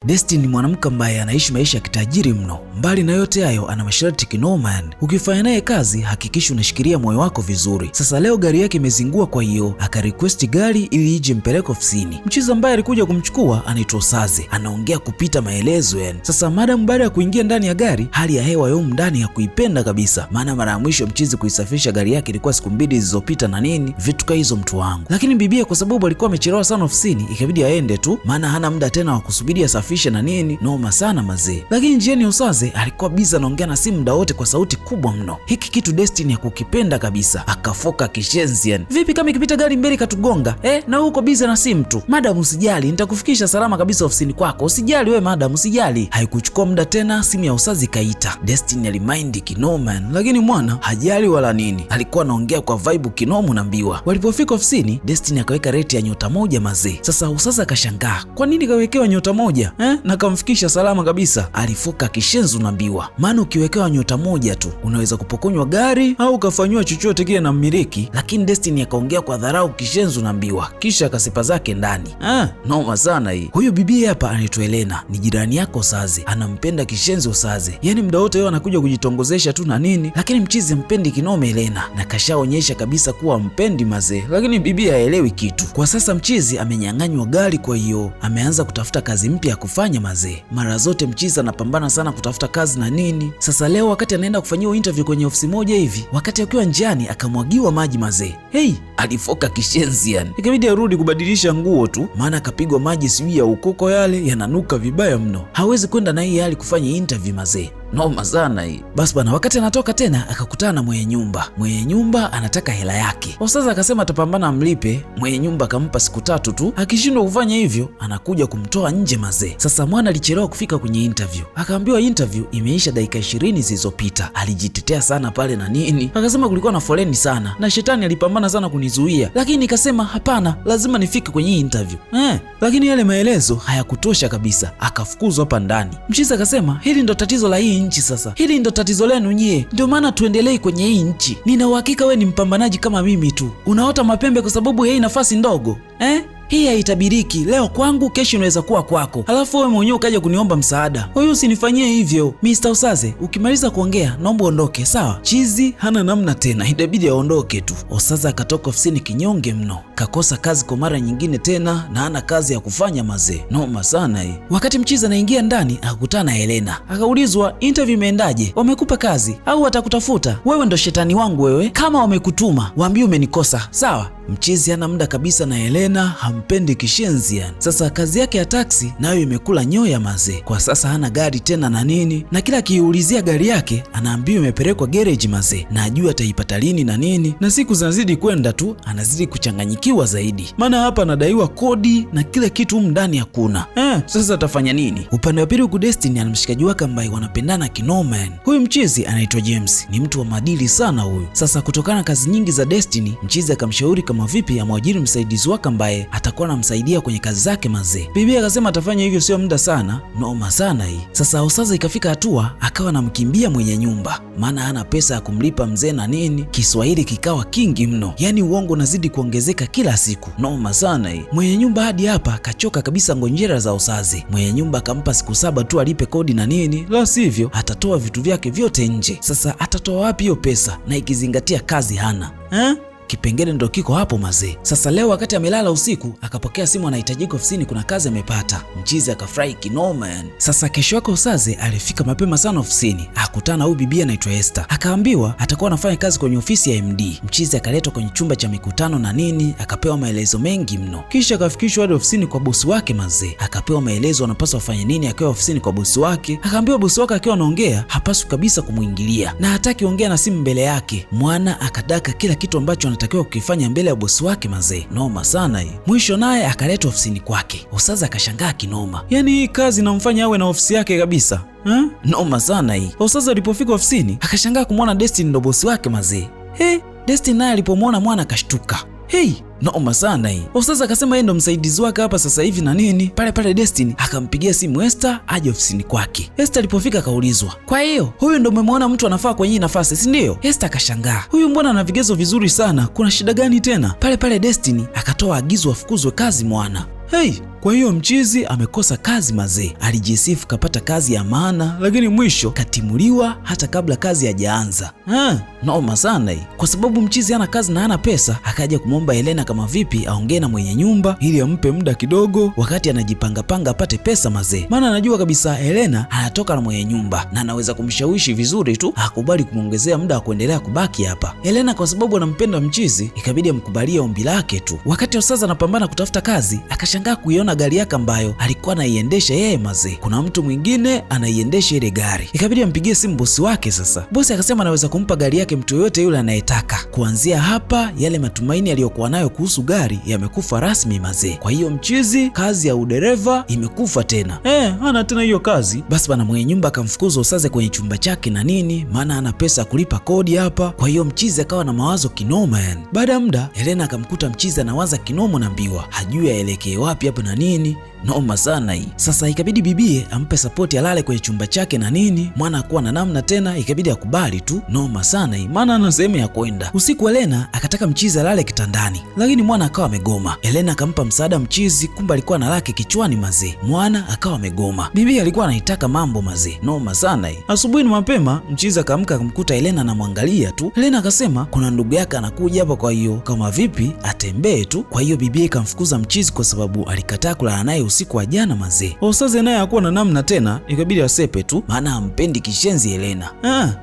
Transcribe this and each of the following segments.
Destiny ni mwanamke ambaye anaishi maisha ya kitajiri mno. Mbali na yote hayo, ana masharti kinoma yani. Ukifanya naye kazi, hakikisha unashikilia moyo wako vizuri. Sasa leo gari yake imezingua, kwa hiyo akarequest gari ili ije mpeleke ofisini. Mchizi ambaye alikuja kumchukua anaitwa Osaze, anaongea kupita maelezo yani. Sasa madam baada ya kuingia ndani ya gari, hali ya hewa yomu ndani hakuipenda kabisa, maana mara ya mwisho mchizi kuisafisha gari yake ilikuwa siku 2 zilizopita na nini vitu ka hizo mtu wangu. Lakini bibia kwa sababu alikuwa amechelewa sana ofisini, ikabidi aende tu, maana hana muda tena wa kusubiri asafishe na nini, noma sana mazee. Lakini njiani Osaze alikuwa biza anaongea na simu muda wote kwa sauti kubwa mno. Hiki kitu Destiny hakukipenda kabisa, akafoka kishenzi yani. Vipi kama ikipita gari mbele katugonga na uko biza na simu tu? Madam usijali, nitakufikisha salama kabisa ofisini kwako, usijali we madam, usijali. Haikuchukua muda tena, simu ya Osaze ikaita. Destiny alimind kinoma, lakini mwana hajali wala nini, alikuwa anaongea kwa vibe kinomo naambiwa. Walipofika ofisini, Destiny akaweka rate ya nyota 1 mazee. Sasa Osaze akashangaa kwa nini kawekewa nyota 1 na kamfikisha salama kabisa. Alifoka kishenzi naambiwa, maana ukiwekewa nyota 1 tu unaweza kupokonywa gari au ukafanywa chochote kile na mmiliki. Lakini Destiny akaongea kwa dharau kishenzi naambiwa, kisha akasipa zake ndani. Noma sana hii. Huyu bibi hapa anaitwa Elena, ni jirani yako Osaze, anampenda kishenzi Osaze, yani muda wote yeye anakuja kujitongozesha tu na nini, lakini mchizi mpendi kinoma Elena na kashaonyesha kabisa kuwa mpendi mazee, lakini bibi haelewi kitu. Kwa sasa mchizi amenyang'anywa gari, kwa hiyo ameanza kutafuta kazi mpya ya kufanya mazee. Mara zote mchizi anapambana sana kutafuta kazi na nini. Sasa leo wakati anaenda kufanyiwa interview kwenye ofisi moja hivi, wakati akiwa njiani akamwagiwa maji mazee. Hey, alifoka kishenzi yani, ikabidi arudi kubadilisha nguo tu, maana akapigwa maji sijui ya ukoko yale yananuka vibaya mno. Hawezi kwenda na hii hali kufanya interview mazee. Noma sana hii. Basi bana, wakati anatoka tena akakutana na mwenye nyumba. Mwenye nyumba anataka hela yake. Osaze akasema atapambana amlipe. Mwenye nyumba akampa siku 3 tu, akishindwa kufanya hivyo anakuja kumtoa nje mazee. Sasa mwana alichelewa kufika kwenye interview, akaambiwa interview imeisha dakika 20 zilizopita. Alijitetea sana pale na nini, akasema kulikuwa na foleni sana na shetani alipambana sana kunizuia, lakini nikasema hapana, lazima nifike kwenye interview. Lakini yale maelezo hayakutosha kabisa, akafukuzwa hapa ndani. Mchizi akasema hili ndo tatizo la hii nchi sasa. Hili ndo tatizo lenu nyie, ndio maana tuendelei kwenye hii nchi. Nina uhakika we ni mpambanaji kama mimi tu, unaota mapembe kwa sababu ya hii nafasi ndogo Hii haitabiriki, leo kwangu, kesho inaweza kuwa kwako, alafu wewe mwenyewe ukaja kuniomba msaada. Kwa hiyo usinifanyie hivyo Mr. Osaze, ukimaliza kuongea naomba uondoke, sawa? Chizi hana namna tena, itabidi aondoke tu. Osaze akatoka ofisini kinyonge mno, kakosa kazi kwa mara nyingine tena na hana kazi ya kufanya mazee. Noma sana hii. Wakati mchizi anaingia ndani akakutana na Elena, akaulizwa interview imeendaje, wamekupa kazi au watakutafuta? Wewe ndo shetani wangu wewe, kama wamekutuma waambie umenikosa, sawa? Mchizi hana muda kabisa na Elena, hampendi kishenzi yani. Sasa kazi yake ya taksi nayo imekula nyoya mazee. Kwa sasa hana gari tena na nini, na kila akiulizia gari yake anaambiwa imepelekwa garage mazee, na ajua ataipata lini na nini, na siku zinazidi kwenda tu anazidi kuchanganyikiwa zaidi, maana hapa anadaiwa kodi na kila kitu humu ndani hakuna. Sasa atafanya nini? Upande wa pili huku Destiny ana mshikaji wake ambaye wanapendana kinoma yani. Huyu mchizi anaitwa James, ni mtu wa maadili sana huyu. Sasa kutokana na kazi nyingi za Destiny, mchizi akamshauri kama vipi amwajiri msaidizi wake ambaye atakuwa anamsaidia kwenye kazi zake mazee. Bibi akasema atafanya hivyo sio muda sana. Noma sana hii. Sasa Osaze ikafika hatua akawa anamkimbia mwenye nyumba, maana hana pesa ya kumlipa mzee na nini. Kiswahili kikawa kingi mno, yani uongo unazidi kuongezeka kila siku. Noma sana hii. Mwenye nyumba hadi hapa kachoka kabisa ngonjera za Osaze. Mwenye nyumba akampa siku 7 tu alipe kodi na nini, la sivyo atatoa vitu vyake vyote nje. Sasa atatoa wapi hiyo pesa, na ikizingatia kazi hana Kipengele ndo kiko hapo mazee. Sasa leo wakati amelala usiku akapokea simu anahitajika ofisini, kuna kazi amepata. Mchizi akafurahi kinoma yani. Sasa kesho yake Osaze alifika mapema sana ofisini, akutana huyu bibi anaitwa Esther, akaambiwa atakuwa anafanya kazi kwenye ofisi ya MD. Mchizi akaletwa kwenye chumba cha mikutano na nini, akapewa maelezo mengi mno, kisha akafikishwa hadi ofisini kwa bosi wake mazee, akapewa maelezo anapaswa afanye nini akiwa ofisini kwa bosi wake. Akaambiwa bosi wake akiwa anaongea hapaswi kabisa kumuingilia na hataki ongea na simu mbele yake. Mwana akadaka kila kitu ambacho anatakiwa kukifanya mbele ya bosi wake mazee. Noma sana hii. Mwisho naye akaletwa ofisini kwake. Osaze akashangaa kinoma, yani hii kazi inamfanya awe na ofisi yake kabisa. Noma sana hii. Osaze alipofika ofisini akashangaa kumwona Destiny ndo bosi wake mazee. Destiny naye alipomwona mwana akashtuka. Hey, noma sana hii. Osaze akasema yeye ndo msaidizi wake hapa sasa hivi na nini. Pale pale Destiny akampigia simu Esther aje ofisini kwake. Esther alipofika akaulizwa, kwa hiyo huyu ndo umemwona mtu anafaa kwenye hii nafasi, si ndio? Esther akashangaa, huyu mbona ana vigezo vizuri sana, kuna shida gani tena? Pale pale Destiny akatoa agizo afukuzwe kazi mwana. Hey, Kwa hiyo mchizi amekosa kazi mazee. Alijisifu kapata kazi ya maana, lakini mwisho katimuliwa hata kabla kazi hajaanza. Noma sana hii. Kwa sababu mchizi hana kazi na hana pesa, akaja kumwomba Helena kama vipi aongee na mwenye nyumba ili ampe muda kidogo wakati anajipangapanga apate pesa mazee, maana anajua kabisa Helena anatoka na mwenye nyumba na anaweza kumshawishi vizuri tu akubali kumwongezea muda wa kuendelea kubaki hapa. Helena kwa sababu anampenda mchizi, ikabidi amkubalie ombi lake tu. Wakati Osaze anapambana kutafuta kazi, akashangaa kuiona gari yake ambayo alikuwa anaiendesha yeye mazee, kuna mtu mwingine anaiendesha ile gari. Ikabidi ampigie simu bosi wake. Sasa bosi akasema anaweza kumpa gari yake mtu yoyote yule anayetaka. Kuanzia hapa, yale matumaini aliyokuwa nayo kuhusu gari yamekufa rasmi mazee. Kwa hiyo mchizi, kazi ya udereva imekufa tena, hana tena hiyo kazi. Basi bana, mwenye nyumba akamfukuza Osaze kwenye chumba chake na nini, maana ana pesa kulipa kodi hapa. Kwa hiyo mchizi akawa na mawazo kinoma yani. Baada ya muda, Helena akamkuta mchizi anawaza kinomo na mbiwa, hajui aelekee wapi hapa na nini. Noma sana hii. Sasa ikabidi bibie ampe sapoti alale kwenye chumba chake na nini, mwana akuwa na namna tena, ikabidi akubali tu. Noma sana hii, maana ana sehemu ya kwenda. Usiku Helena akataka mchizi alale kitandani, lakini mwana akawa amegoma. Helena akampa msaada mchizi, kumbe alikuwa na lake kichwani mazee. Mwana akawa amegoma. Bibi alikuwa anaitaka mambo mazee. Noma sana hii. Asubuhi ni mapema mchizi akaamka akamkuta Helena anamwangalia tu. Helena akasema kuna ndugu yake anakuja hapa, kwa hiyo kama vipi atembee tu. Kwa hiyo bibi ikamfukuza mchizi kwa sababu alikataa kulala naye usiku wa jana mazee. Osaze naye hakuwa na namna tena, ikabidi asepe tu, maana hampendi kishenzi Helena.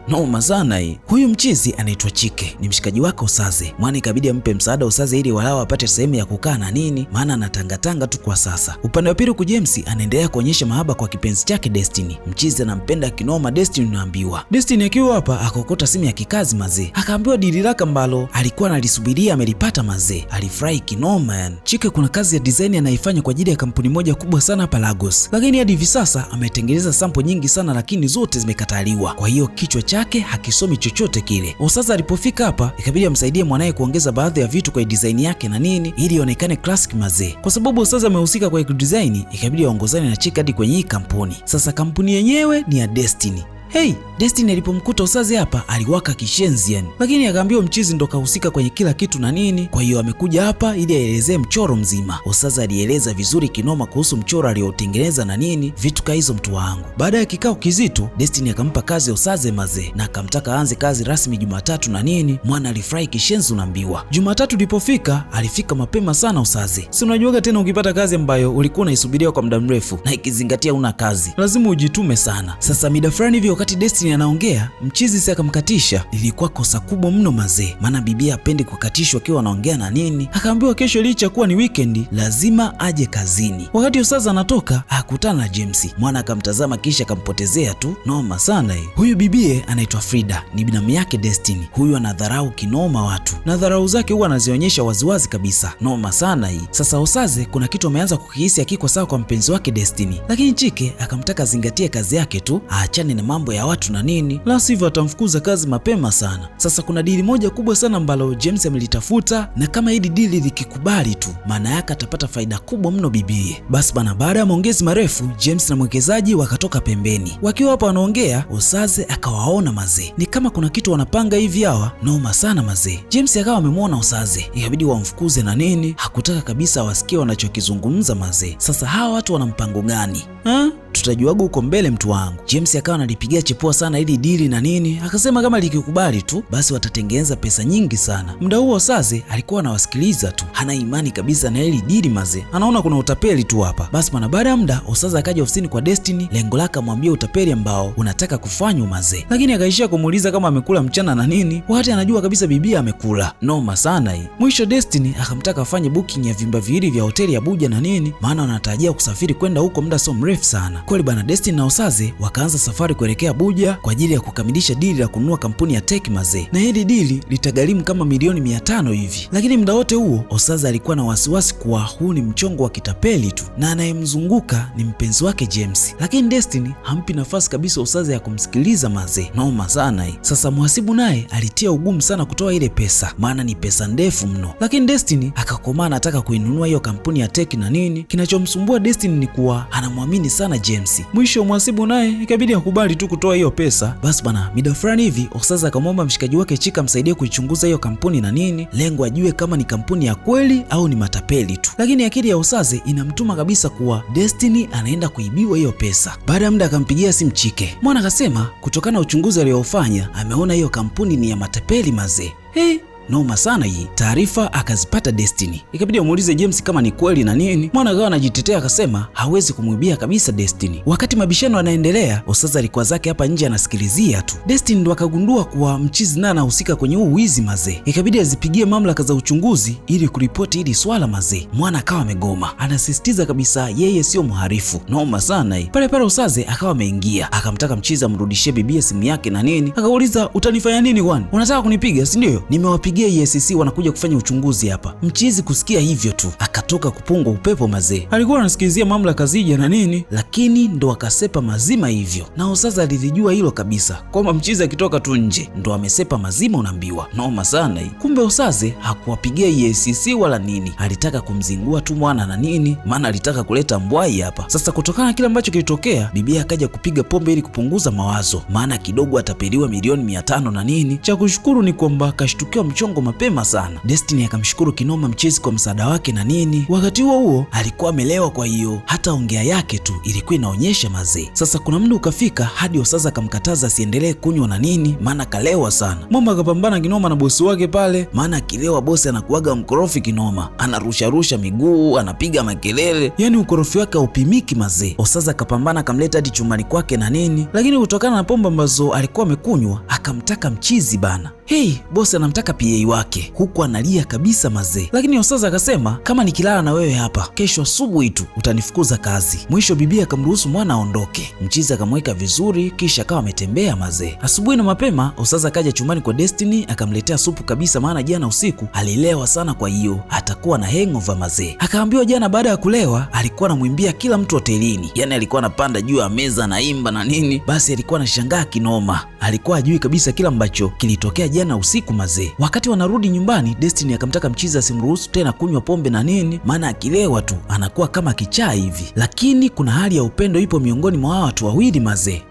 Noma sana hii. Huyu mchizi anaitwa Chike, ni mshikaji wake Osaze. Mwana ikabidi ampe msaada Osaze ili walao apate sehemu ya kukaa na nini, maana anatangatanga tu kwa sasa. Upande wa pili huku James anaendelea kuonyesha mahaba kwa kipenzi chake Destiny. Mchizi anampenda kinoma Destiny, unaambiwa. Destiny akiwa hapa akokota simu ya kikazi mazee, akaambiwa dili lake ambalo alikuwa analisubiria amelipata mazee. Alifurahi kinoma yani. Chike kuna kazi ya design anaifanya kwa ajili ya kampuni moja kubwa sana hapa Lagos, lakini hadi hivi sasa ametengeneza sample nyingi sana, lakini zote zimekataliwa. Kwa hiyo kichwa chake hakisomi chochote kile. Osaze alipofika hapa ikabidi amsaidie mwanaye kuongeza baadhi ya vitu kwa design yake na nini ili ionekane classic mazee. Kwa sababu Osaze amehusika kwa design, ikabidi aongozane na Chike hadi kwenye hii kampuni. Sasa kampuni yenyewe ni ya Destiny. Hey, Destiny alipomkuta Osaze hapa aliwaka kishenzi yani, lakini akaambiwa mchizi ndo kahusika kwenye kila kitu na nini, kwa hiyo amekuja hapa ili aelezee mchoro mzima. Osaze alieleza vizuri kinoma kuhusu mchoro aliotengeneza na nini, vitu ka hizo mtu wangu. Baada ya kikao kizito, Destiny akampa kazi Osaze mazee na akamtaka aanze kazi rasmi Jumatatu na nini. Mwana alifurahi kishenzi unaambiwa. Jumatatu ilipofika alifika mapema sana Osaze. Si unajuaga tena ukipata kazi ambayo ulikuwa unaisubiria kwa muda mrefu na ikizingatia una kazi, lazima ujitume sana. Sasa mida fulani hivi wakati Destiny anaongea, mchizi si akamkatisha. Ilikuwa kosa kubwa mno mazee, maana bibi hapendi kukatishwa akiwa anaongea na nini. Akaambiwa kesho licha kuwa ni weekend lazima aje kazini. Wakati Osaze anatoka akutana na James. Mwana akamtazama kisha akampotezea tu. Noma sana hii. Huyu bibie anaitwa Frida, ni binamu yake Destiny. Huyu anadharau kinoma watu na dharau zake huwa anazionyesha waziwazi kabisa. Noma sana hii. Sasa Osaze kuna kitu ameanza kukihisi hakiko sawa kwa mpenzi wake Destiny, lakini Chike akamtaka azingatie kazi yake tu, aachane na mambo ya watu na nini, la sivyo atamfukuza kazi mapema sana. Sasa kuna dili moja kubwa sana ambalo James amelitafuta, na kama hili dili likikubali tu, maana yake atapata faida kubwa mno bibie. Basi bana, baada ya maongezi marefu, James na mwekezaji wakatoka pembeni. Wakiwa hapa wanaongea, Osaze akawaona mazee, ni kama kuna kitu wanapanga hivi hawa. Noma sana mazee. James akawa amemwona Osaze, ikabidi wamfukuze na nini, hakutaka kabisa wasikie wanachokizungumza mazee. Sasa hawa watu wana mpango gani? Tutajuaga huko mbele mtu wangu. James akawa analipigia chepua sana ili dili na nini, akasema kama likikubali tu basi watatengeneza pesa nyingi sana. Muda huo Osaze alikuwa anawasikiliza tu, hana imani kabisa na ili dili mazee, anaona kuna utapeli tu hapa. Basi bana, baada ya muda Osaze akaja ofisini kwa Destiny, lengo lake amwambie utapeli ambao unataka kufanywa mazee, lakini akaishia kumuuliza kama amekula mchana na nini, wakati anajua kabisa bibi amekula. Noma sana hii. Mwisho Destiny akamtaka afanye booking ya vyumba viwili vya hoteli Abuja na nini, maana wanatarajia kusafiri kwenda huko muda sio mrefu sana. Kweli bana, Destiny na Osaze wakaanza safari kuelekea Abuja kwa ajili ya kukamilisha dili la kununua kampuni ya Tech mazee, na hili dili litagharimu kama milioni 500 hivi. Lakini muda wote huo Osaze alikuwa na wasiwasi kuwa huu ni mchongo wa kitapeli tu na anayemzunguka ni mpenzi wake James, lakini Destiny hampi nafasi kabisa Osaze ya kumsikiliza mazee. Noma sana hii. Sasa mhasibu naye alitia ugumu sana kutoa ile pesa, maana ni pesa ndefu mno, lakini Destiny akakomaa anataka kuinunua hiyo kampuni ya Tech na nini. Kinachomsumbua Destiny ni kuwa anamwamini sana James. James. Mwisho mhasibu naye ikabidi akubali tu kutoa hiyo pesa. Basi bana, mida fulani hivi Osaze akamwomba mshikaji wake Chika amsaidie kuichunguza hiyo kampuni na nini, lengo ajue kama ni kampuni ya kweli au ni matapeli tu. Lakini akili ya Osaze inamtuma kabisa kuwa Destiny anaenda kuibiwa hiyo pesa. Baada ya muda akampigia simu Chike. Mwana akasema kutokana na uchunguzi aliofanya ameona hiyo kampuni ni ya matapeli mazee. Hey, noma sana hii. Taarifa akazipata Destiny, ikabidi amuulize James kama ni kweli na nini. Mwana akawa anajitetea akasema hawezi kumwibia kabisa Destiny. Wakati mabishano yanaendelea, Osaze alikuwa zake hapa nje anasikilizia tu. Destiny ndo akagundua kuwa mchizi naye anahusika kwenye huu wizi mazee, ikabidi azipigie mamlaka za uchunguzi ili kuripoti hili swala mazee. Mwana akawa amegoma, anasisitiza kabisa yeye sio mhalifu. Noma sana hii. Pale pale Osaze akawa ameingia akamtaka mchizi amrudishie bibia simu yake na nini, akauliza utanifanya nini kwani? Unataka kunipiga si ndio? Nimewapigia EACC wanakuja kufanya uchunguzi hapa. Mchizi kusikia hivyo tu akatoka kupungwa upepo mazee. Alikuwa anasikilizia mamlaka zija na nini, lakini ndo akasepa mazima hivyo. Na Osaze alilijua hilo kabisa kwamba mchizi akitoka tu nje ndo amesepa mazima, unaambiwa. Noma sana hii. Kumbe Osaze hakuwapigia EACC wala nini, alitaka kumzingua tu mwana na nini, maana alitaka kuleta mbwai hapa. Sasa kutokana na kile ambacho kilitokea, bibi akaja kupiga pombe ili kupunguza mawazo, maana kidogo atapeliwa milioni 500 na nini. Cha kushukuru ni kwamba akashtukiwa mchongo mapema sana. Destiny akamshukuru kinoma mchizi kwa msaada wake na nini. Wakati huo huo alikuwa amelewa, kwa hiyo hata ongea yake tu ilikuwa inaonyesha mazee. Sasa kuna muda ukafika hadi Osaze akamkataza asiendelee kunywa na nini, maana kalewa sana. Mama akapambana kinoma na bosi wake pale, maana akilewa bosi anakuaga mkorofi kinoma, anarusharusha miguu, anapiga makelele, yani ukorofi wake haupimiki mazee. Osaze akapambana akamleta hadi chumbani kwake na nini, lakini kutokana na pombe ambazo alikuwa amekunywa akamtaka mchizi bana. Hey, bosi anamtaka PA wake huku analia kabisa mazee, lakini Osaze akasema kama nikilala na wewe hapa kesho asubuhi tu utanifukuza kazi. Mwisho bibi akamruhusu mwana aondoke. Mchizi akamweka vizuri, kisha akawa ametembea mazee. Asubuhi na mapema Osaze akaja chumbani kwa Destiny akamletea supu kabisa, maana jana usiku alilewa sana, kwa hiyo atakuwa na hangover mazee. Akaambiwa jana baada ya kulewa alikuwa anamwimbia kila mtu hotelini, yani alikuwa anapanda juu ya meza anaimba na nini. Basi alikuwa anashangaa kinoma, alikuwa ajui kabisa kila ambacho kilitokea jana usiku mazee. Wakati wanarudi nyumbani, Destiny akamtaka mchizi asimruhusu tena kunywa pombe na nini, maana akilewa tu anakuwa kama kichaa hivi. Lakini kuna hali ya upendo ipo miongoni mwa watu wawili mazee.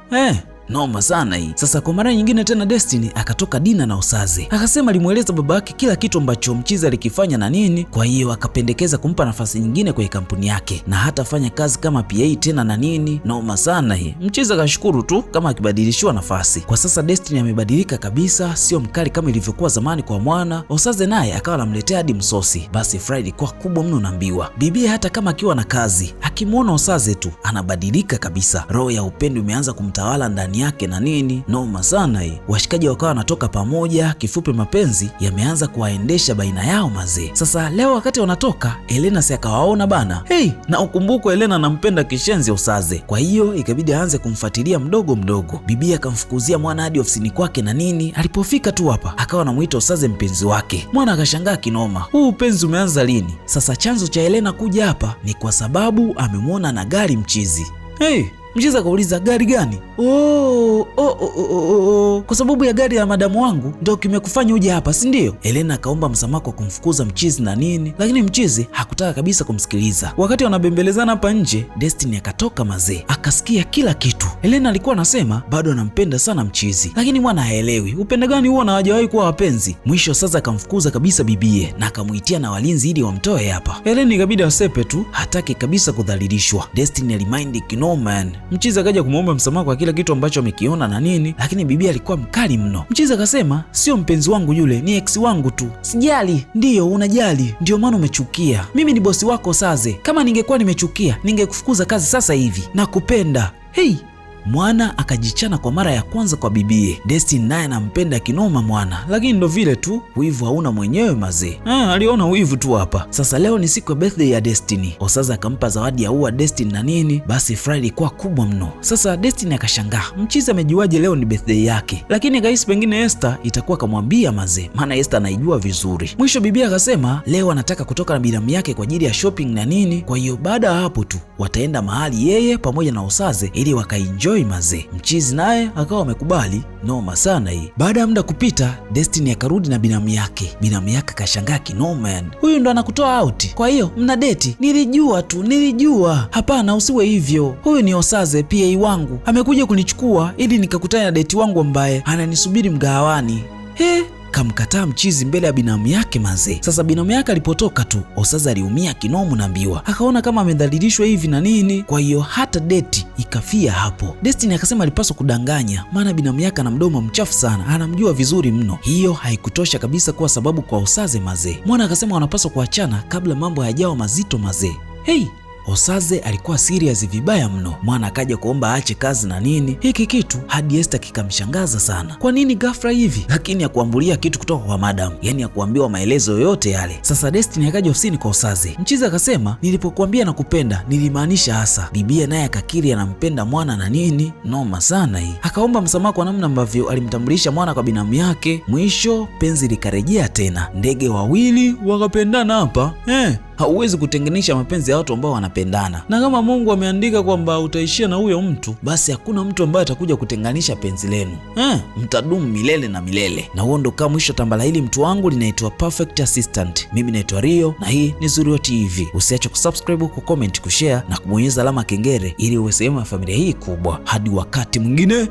Noma sana hii. Sasa kwa mara nyingine tena Destiny akatoka dina na Osaze. Akasema alimueleza baba yake kila kitu ambacho mchizi alikifanya na nini, kwa hiyo akapendekeza kumpa nafasi nyingine kwenye kampuni yake na hatafanya kazi kama PA tena na nini. Noma sana hii. Mchizi akashukuru tu kama akibadilishiwa nafasi. Kwa sasa Destiny amebadilika kabisa, sio mkali kama ilivyokuwa zamani kwa mwana. Osaze naye akawa anamletea hadi msosi. Basi furaha ilikuwa kubwa mno naambiwa. Bibi hata kama akiwa na kazi, akimuona Osaze tu anabadilika kabisa. Roho ya upendo imeanza kumtawala ndani yake na nini. Noma sana hii. Washikaji wakawa wanatoka pamoja, kifupi mapenzi yameanza kuwaendesha baina yao mazee. Sasa leo wakati wanatoka, Elena si akawaona bana. Hey, na ukumbuko Elena anampenda kishenzi Osaze. Kwa hiyo ikabidi aanze kumfuatilia mdogo mdogo. Bibi akamfukuzia mwana hadi ofisini kwake na nini. Alipofika tu hapa akawa anamuita Osaze mpenzi wake. Mwana akashangaa kinoma, huu upenzi umeanza lini? Sasa chanzo cha Elena kuja hapa ni kwa sababu amemwona na gari mchizi. Hey, mchizi akauliza gari gani? Oh. Kwa sababu ya gari ya madamu wangu ndio kimekufanya uje hapa, si ndio? Elena akaomba msamaha kwa kumfukuza mchizi na nini, lakini mchizi hakutaka kabisa kumsikiliza. Wakati wanabembelezana hapa nje, Destiny akatoka mazee, akasikia kila kitu. Elena alikuwa anasema bado anampenda sana mchizi, lakini mwana haelewi upendo gani huo na hawajawahi kuwa wapenzi. Mwisho sasa akamfukuza kabisa bibie na akamuitia na walinzi ili wamtoe hapa. Elena ikabidi asepe tu, hataki kabisa kudhalilishwa. Destiny alimind kinoma. Mchizi akaja kumuomba msamaha kwa kila kitu ambacho amekiona na nini, lakini bibi alikuwa mkali mno. Mchizi akasema sio mpenzi wangu yule, ni ex wangu tu. Sijali. Ndiyo unajali, ndio maana umechukia. Mimi ni bosi wako Osaze, kama ningekuwa nimechukia ningekufukuza kazi sasa hivi. Nakupenda. Hey, mwana akajichana kwa mara ya kwanza kwa bibie. Destiny naye anampenda kinoma mwana, lakini ndo vile tu wivu hauna mwenyewe mazee. Aliona wivu tu hapa. Sasa leo ni siku ya birthday ya Destiny. Osaze akampa zawadi ya ua Destiny na nini. Basi furaha ilikuwa kubwa mno. Sasa Destiny akashangaa, mchizi amejuaje leo ni birthday yake? Lakini akahisi pengine Esther itakuwa kamwambia mazee, maana Esther anaijua vizuri. Mwisho bibi akasema leo anataka kutoka na binamu yake kwa ajili ya shopping na nini. Kwa hiyo baada ya hapo tu wataenda mahali yeye pamoja na Osaze ili wakaenjoy Wakaenjoy mazee. Mchizi naye akawa amekubali. Noma sana hii. Baada ya muda kupita, Destiny akarudi na binamu yake. Binamu yake akashangaa kinoma, yani huyu ndo anakutoa out, kwa hiyo mna date? Nilijua tu, nilijua. Hapana, usiwe hivyo, huyu ni Osaze PA wangu, amekuja kunichukua ili nikakutana na date wangu ambaye ananisubiri mgahawani. He, kamkataa mchizi mbele ya binamu yake mazee. Sasa binamu yake alipotoka tu, Osaze aliumia kinomu, naambiwa akaona kama amedhalilishwa hivi na nini, kwa hiyo hata date ikafia hapo. Destiny akasema alipaswa kudanganya, maana binamu yake ana mdomo mchafu sana, anamjua vizuri mno. Hiyo haikutosha kabisa kuwa sababu kwa Osaze mazee. Mwana akasema wanapaswa kuachana kabla mambo hayajawa mazito mazee. Hey, Osaze alikuwa serious vibaya mno. Mwana akaja kuomba aache kazi na nini, hiki kitu hadi Esther kikamshangaza sana. Kwa nini ghafla hivi? Lakini hakuambulia kitu kutoka kwa madam, yani hakuambiwa maelezo yoyote yale. Sasa Destiny akaja ofisini kwa Osaze. Mchizi akasema, nilipokuambia nakupenda nilimaanisha hasa. Bibia naye akakiri anampenda mwana na nini, noma sana hii. Akaomba msamaha kwa namna ambavyo alimtambulisha mwana kwa binamu yake. Mwisho penzi likarejea tena, ndege wawili wakapendana hapa Hauwezi kutenganisha mapenzi ya watu ambao wanapendana, na kama Mungu ameandika kwamba utaishia na huyo mtu, basi hakuna mtu ambaye atakuja kutenganisha penzi lenu. Mtadumu milele na milele. Na huo ndo kama mwisho tambala hili, mtu wangu, linaitwa Perfect Assistant. Mimi naitwa Rio na hii ni Zurio TV. Usiache kusubscribe, kucomment, kushare na kubonyeza alama kengele ili uwe sehemu ya familia hii kubwa. Hadi wakati mwingine.